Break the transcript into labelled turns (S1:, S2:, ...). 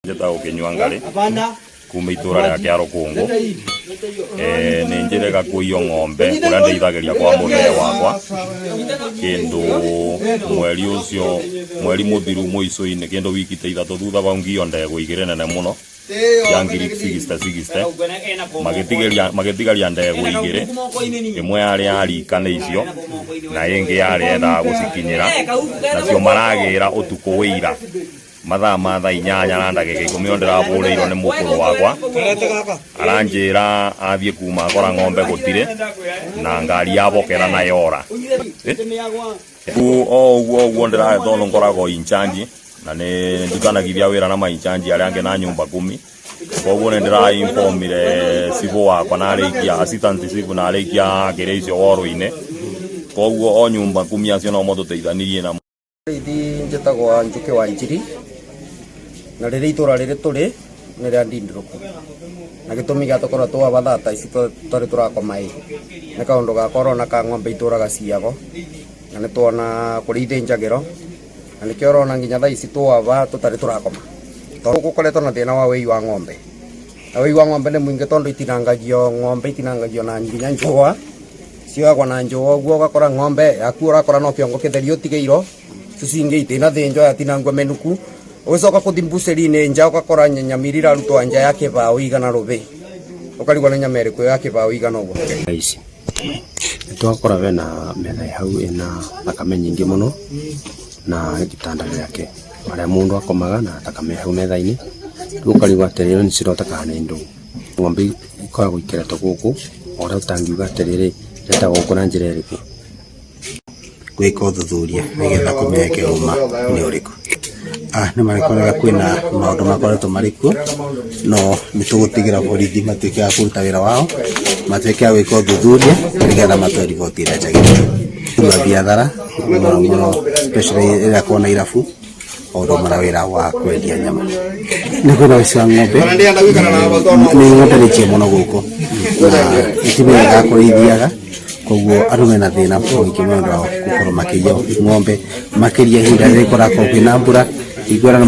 S1: Njĩtagwo Kĩnyua Ngarĩ kuma itũra rĩa Kĩarũkũngũ. Nĩ njĩrĩga kũiywo ng'ombe kũrĩa ndeithagĩria kwa mũthee wakwa kĩndũ mweri ũcio, mweri mũthiru mũico-inĩ, kĩndũ wiki ta 3 thutha bau ngiywo ndegwa 2 nene mũno cia ngiri 60 60. Magĩtigaria ndegwa 2, ĩmwe yarĩ ya rika nĩ icio na ĩngĩ yarĩ yendaga gũcikinyĩra nacio. Maragĩra ũtukũ wĩira mathaa ma thaa 8 na ndagĩka 10 o ndĩrabũrĩirwo nĩ mũkũrũ wakwa, aranjĩra athiĩ kuma akora ng'ombe gũtirĩ na ngari yabokera na yora. O ũguo ũguo ndĩrahe, tondũ ngoragwo in charge na nĩ ndutanagithia wĩra na ma in charge arĩa angĩ na nyumba kumi. Koguo nĩ ndĩra informire cibũ wakwa na arĩkia, assistant cibũ na arĩkia kĩrĩa icio woro-inĩ. Koguo o nyumba kumi acio no motũteithanirie na
S2: Ithi njĩtagwo Njũkĩ wa Njiri, na rĩrĩ itũra rĩrĩ tũrĩ nĩ rĩa Ndindirũku, na gĩtũmi gĩa tũkorwo twaba thaa ta ici twarĩ tũrakoma ĩ nĩ kaũndũ ga korona ka ng'ombe itũraga ciago, na nĩ tuona kũrĩa ithĩnjagĩro, na nĩkĩo ũrona nginya thaa ici twaba tũtarĩ tũrakoma, tondũ gũkoretwo na thĩna wa wĩi wa ng'ombe, na wĩi wa ng'ombe nĩ mũingĩ, tondũ itinangagio, ng'ombe itinangagio na nginya njũa cioyagwo na njũa. Ũguo ũgakora ng'ombe yaku ũrakora no kĩongo kĩtheri ũtigĩirwo, icio cingĩ itinathĩnjwo, yatinangwo mĩnuku. Ũgĩcoka kũthi mbucĩri-inĩ nja, ũgakora nyama iria irarutwo nja ya kĩbaũ 120, ũkarigwo nĩ nyama ĩrĩkũ ya kĩbaũ 100 ũguo.
S3: Ici nĩtwakora bena metha ĩ hau ĩna thakame nyingĩ mũno na gĩtanda gĩake harĩa mũndũ akomaga na thakame hau metha-inĩ. Rĩu ũkarigwo atĩrĩrĩ, nĩ cirota kana nĩ ndũ? Ng'ombe ikoragwo ikeretwo gũkũ ũrĩa ũtangiuga atĩrĩrĩ, iretagwo gũkũ na njĩra ĩrĩkũ.
S4: Gwĩka ũthuthuria nĩgetha kũmenyeke ũma nĩ ũrĩkũ. Nĩ marĩkoraga kwĩna maũndũ makoretwo marĩ kuo, no nĩ tũgũtigĩra borithi matuĩke a kũruta wĩra wao, matuĩke a gwĩka ũthuthuria nĩgetha matũhe riboti ĩrĩa njagĩrĩru. Kuma biathara mũno mũno, especially ĩrĩa kona irabu o ũndũ ũmwe na wĩra wa kwendia nyama. Nĩ kwĩna ũici wa ng'ombe, nĩ ng'ombe nĩ njie mũno gũkũ na itimenyaga kũrĩa ithiaga, koguo andũ mena thĩna mũingĩ mũno wa gũkorwo makĩiywo ng'ombe, makĩria ihinda rĩrĩa kũrakorwo kwĩna mbura hingo ĩrĩa.